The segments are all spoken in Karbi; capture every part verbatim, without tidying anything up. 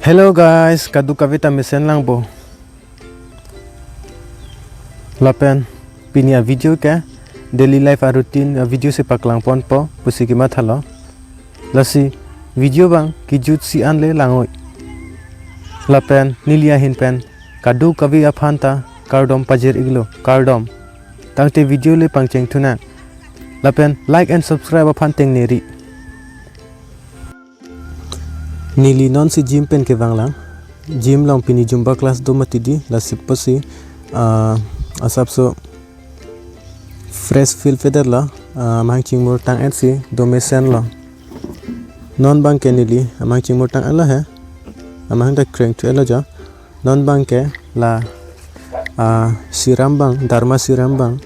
Hello guys, kadokave ta mesen lang bo. Lapen pini a video ke daily life a routine a video si paklang ponpo pusi kemathalo. Lasi video abang kejut si an le langnon. Lapen neli ahin pen kadokave aphan ta kardom pajir-iklo, kardom. Tangte video le pangcheng thunang. Lapen like and subscribe aphan tengneri. Neli non si gym pen kevang lang. Gym along pini Zumba class do mati di, lasi pusi, ah, asapso fresh feel feather lo, ah, amahang chingmur tang-et si do mesenlo. Non abang ke neli amahang chingmur tang-et lo he. Amahang ta kreng thu-et lo jo. Non abang ke la, ah, serum abang, Derma serum abang.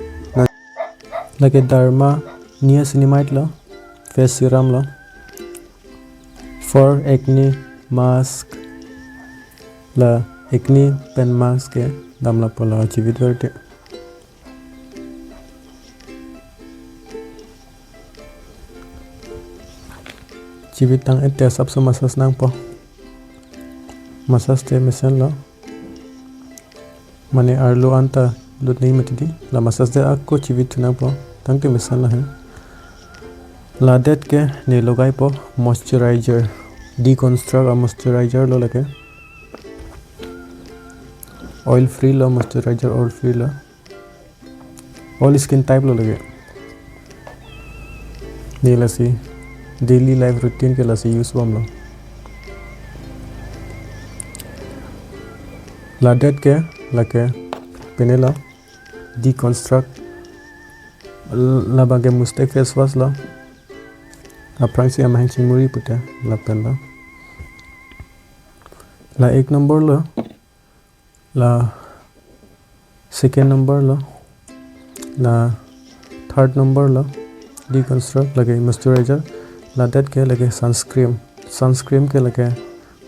Lake Derma niacinamide lo, face serum lo. For acne mask, la acne pen mask ke damlo pulo chivit verte. Chivit tang-et te asapso massage nangpo. Massage te mesenlo. Mane arlo anta lut nangji mati di. La massage det ako chivit thu nangpo. Tangte mesenlo he. Ladet ke ne logaipo moisturizer. Deconstruct a moisturizer lo lake. Oil free lo moisturizer, oil free lo. All skin type lo lake. Ne lasi daily life routine ke lasi use bomlo. Ladet ke lake pine lo Deconstruct. Labang ke Mousse Tech face wash lo. Aphrangsi amahang chingmur-i pute lapen lo. La ek number lo. La second number lo, la third number lo, Deconstruct lake moisturizer, ladet ke lake sunscreen. Sunscreen ke lake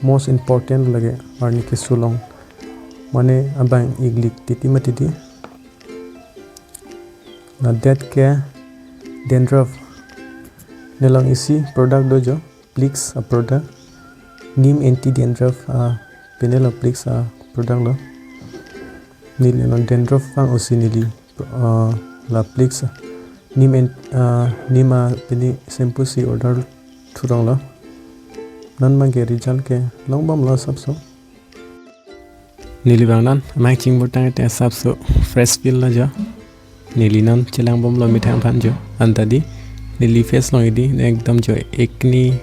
most important lake arni keso along. Mane abang iglik titi mati di. Ladet ke dandruff. Ne along isi product do jo. Plix a product. Neem anti dandruff a pine lo, Plix a product lo. Neli non dandruff vang-osi neli, ah, la Plix a. Neem an, ah, Neem a pine shampoo si order thurong lo. Non abang ke result ke long bomlo asapso. Neli abang non amahang chingmur tang-et te asapso fresh feel lo jo. Neli non chelang bomlo methang aphan jo. Anta di neli face along di ekdom jo acne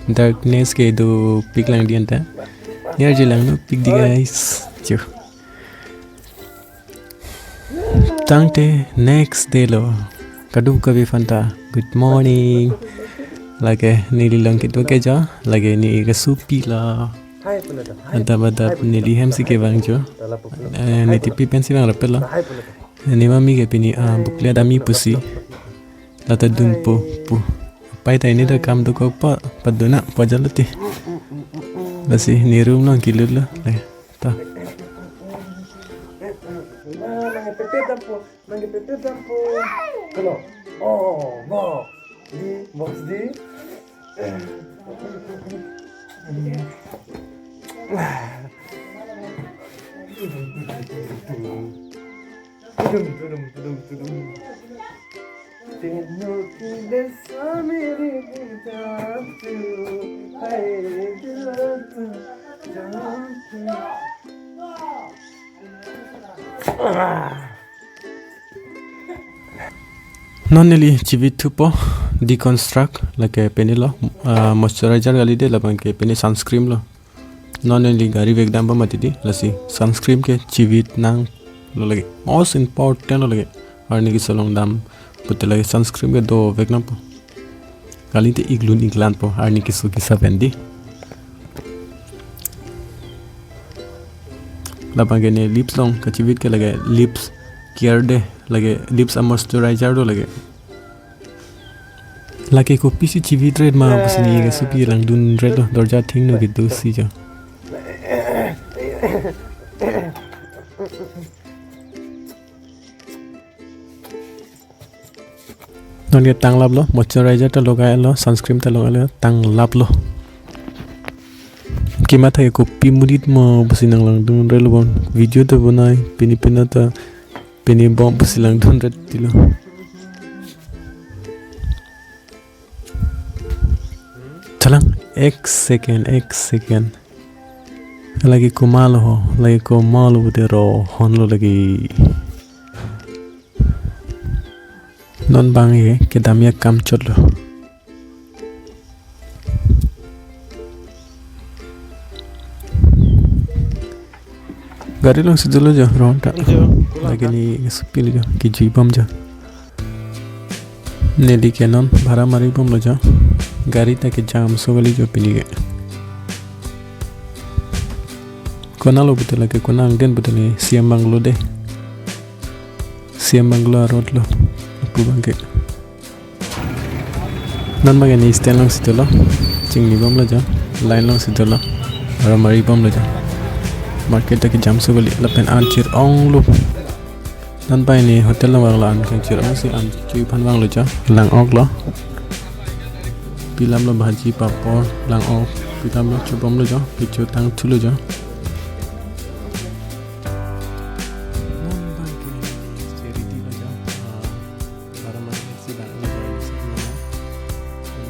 darkness ke dopik lang di anta. Ne arje lang nopik di guys. Jo. Tangte next day lo. Kadokave aphan ta good morning. Lake neli along kedo ke jo. Lake ne kesopi lo. Adap adap neli hem si kevang jo. Eh, ne tipi pensi vang rapet lo. Ne mami ke pini, ah, bukle adami pusi. Lata dunpo pu. Pai ta ini da kam dokok pa, paduna pajal ti. Lasi ne room along kelut lo. Eh, ta. Nangkepepe dampo, nangkepepe dampo. Kalo. Oh, box. Di, box di. Tudum, tudum, tudum, tudum. Tino ki desa mere bintang tu, hai dila tu, jaan tu. Ah. Non neli chivit thupo, Deconstruct, lake pine lo, ah, moisturizer kali de, labang ke pine sunscreen lo. Non neli gari vek dampo mati di, lasi sunscreen ke chivit nanglo lake. Most important lo lake. Arni keso along dam pute lake sunscreen ke dovek nangpo. Kalite iglun iglanpo, arni keso kesa pen di. Labang ke ne lips along kachivit ke lake lips care de, lake lips a moisturizer do lake. Lake kopisi chivit ret ma pusi ne kesopi langdun ret lo, dorja thengno kedo si jo. Non ke tanglap lo, moisturizer ta logai lo, sunscreen ta logai lo, tanglap lo. Kematha ke kopi murit mo pusi nanglangdun relo bon. Video ta bonai, pini pina ta pini bom pusi langdun ret tilo. Chalang, ek second, ek second. Lake komatlo ho, lake komatlo pute ro honlo lake. Non bang ye kedam ya kam chotlo. Gari alongsi dolo jo, ron ta. Jo, pulang. Lake ta. Neli kesopi lo jo, kejui bom jo. Neli ke non bhara mari bomlo jo. Gari ta kejamso kali jo pini ke. Konatlo pute lake, konat angdeng pute lake, C M Bungalow de. C M Bungalow arotlo. Lapu bang ke. Non bang ke neli stand alongsi dolo. Chingni bomlo jo. Line alongsi dolo. Bhara mari bomlo jo. Market ta kejamso kali, lapen an chir-onglo. Non bang ke neli hotel along vanglo, an kachir-ongsi an chui aphan vanglo jo. Lang-ok lo. Pi alam lo, bhaji, papor, lang-ok. Pi alam lo, chobomlo jo. Kecho tangthulo jo. Non bang ke neli ready lo jo. Ah, bhara mari si dang lo jo, si dang lo.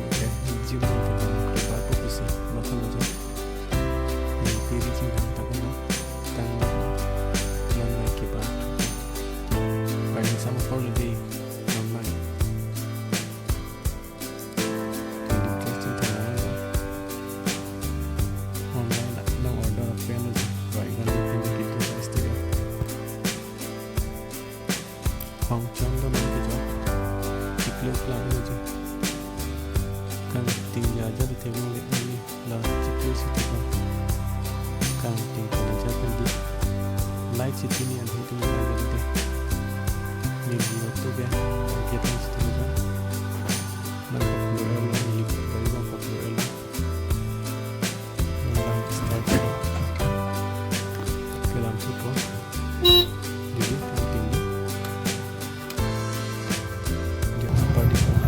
Oke, gym lo jo, kebak pusi, mathalo jo. Neli piri jing kang tak lo. Tang lo. Non bang kebak. Paini sama por lo de. Non bang. Interesting thang lo. Online lang order pen lo jo. Pai kan lo pin gitu pasti. Hong chon lo nang kejo. Chiklo klang lo jo. Kangting jaja di table le ani la chiklo si table. Kangting kangja kan di. Light si tini an hitung la jadi de. Ni di auto be. Kita si table jo. Nang kapur elo, ni bari nang kapur elo. Nang start. Kelam supo. Jadi, penting. Dia apa di sana?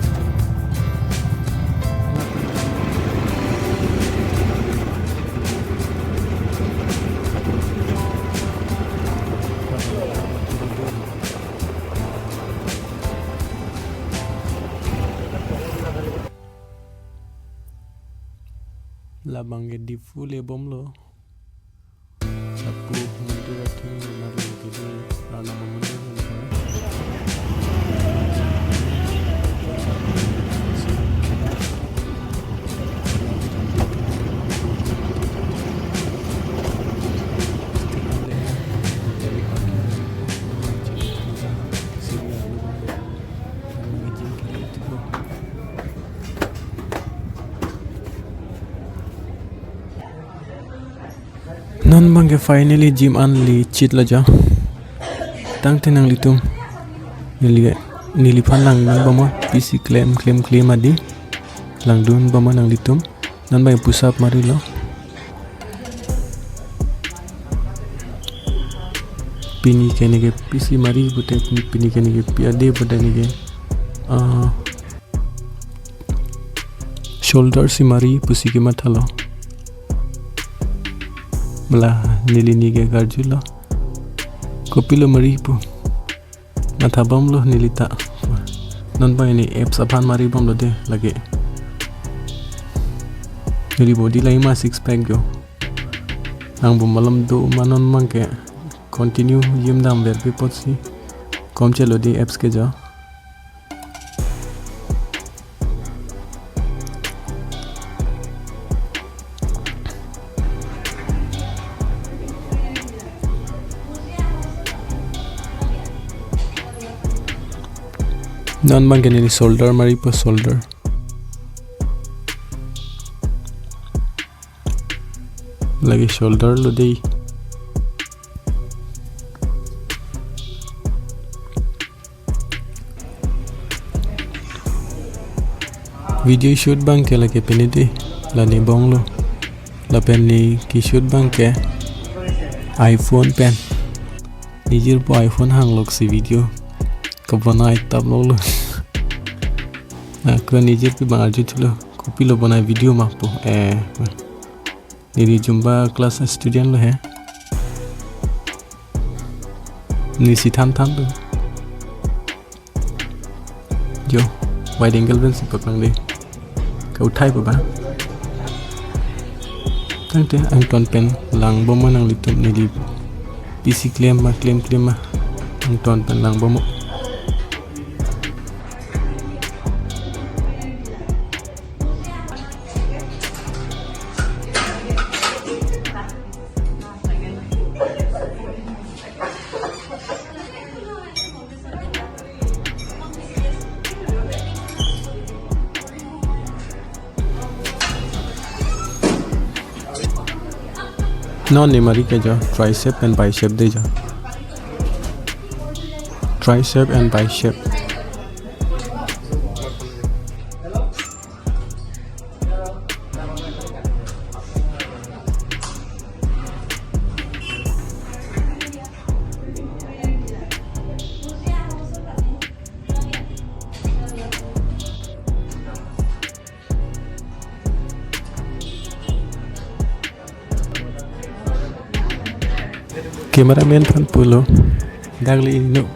Labang ke Diphu le bomlo. Lapu mondir atum nari ke di Rana mondir nari. Non bang ke finally gym an le chit lo jo. Tangte nanglitum. Neli, neliphan langdun bom ma, pisi klem, klem, klem adi. Langdun bom ma nanglitum. Non bang push up marilo. Pini ke neke pisi mari pute, pini ke neke pi ade pute neke, ah, shoulder si mari pusi kemathalo. Mala neli neke karjulo. Kopilo mari pu. Matha bomlo neli ta. Non bang ke neli abs aphan mari bomlo de lake. Neli body lahai ma six pack jo. Angbong malom do ma non bang ke continue gym damver pi apotsi. Kom chelo de abs ke jo. Non bang ke neli shoulder maripo, shoulder. Lake shoulder lo dei. Video shoot bang ke lake pini dei, la ne bonglo. Lapen ne ke shoot bang ke iPhone pen. Nejirpo iPhone hangloksi video kebonai tap longlo. Ako nejirpi bang arjuthulo, kopilo bonai video ma pu. Eh. Neli Zumba class student lo he. Neli si than than tu. Jo, wide angle pen si paklang dei. Kauthai pa ba. Tangte angton pen langbom ma nanglitum, neli isi klem ma, klem klem ma. Angton pen langbom ma. Non ne mari ke jo, tricep and bicep dei jo. Tricep and bicep. Cameraman aphan pulo, dak le inut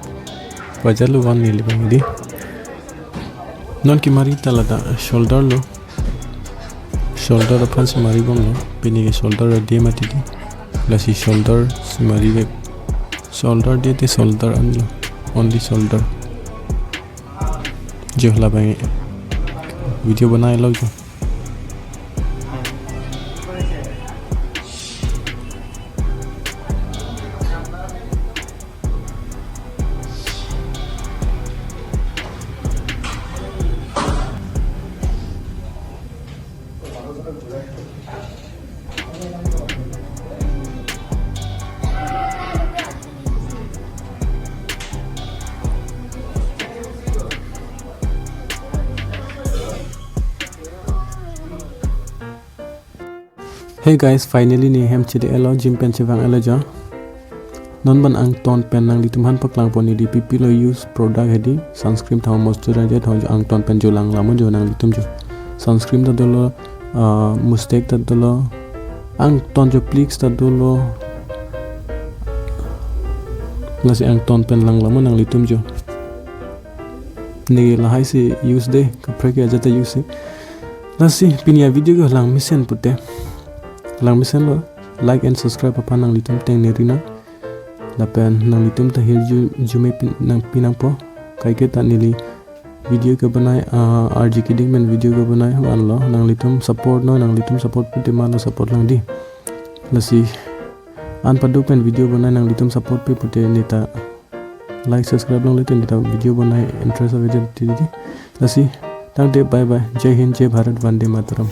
bajar lo van neli bang dei. Non kemari ta ladak shoulder lo. Shoulder aphan si mari bomlo. Pini ke shoulder dei mati dei. Lasi shoulder si mari vek. Shoulder dei te shoulder an lo. Only shoulder. Jo labang video banai lo jo. Hey guys, finally ne hem chede-et lo, gym pen chevang-et lo jo. Non ban angton pen nanglitum aphan paklangpo, neli P P lo use product hedi, sunscreen tha moisturizer tha jo, angton pen jo lang lamo jo nanglitum jo. Sunscreen ta dolo, ah, Mustech ta dolo, angton jo Plix ta dolo. Lasi angton pen lang lamo nanglitum jo. Ne lahai si use dei, kaprek ke ajat ta use. Lasi pini a video ke lang mesen pute. Lang mesen lo, like and subscribe aphan nanglitum tengne ri nang. Lapen nanglitum ta hirjume pin nang, pinangpo. Kaike ta neli video ke banai, ah, R G Kiding pen video ke banai ho anlo. Nanglitum support non, nanglitum support pute ma lo support lang dei. Lasi an paduk pen video banai, nanglitum support pi pute ne ta like subscribe longle te ne ta video banai interest ave dei dei. Lasi tangte bye bye. Jai Hind, Jai Bharat, Vande Mataram.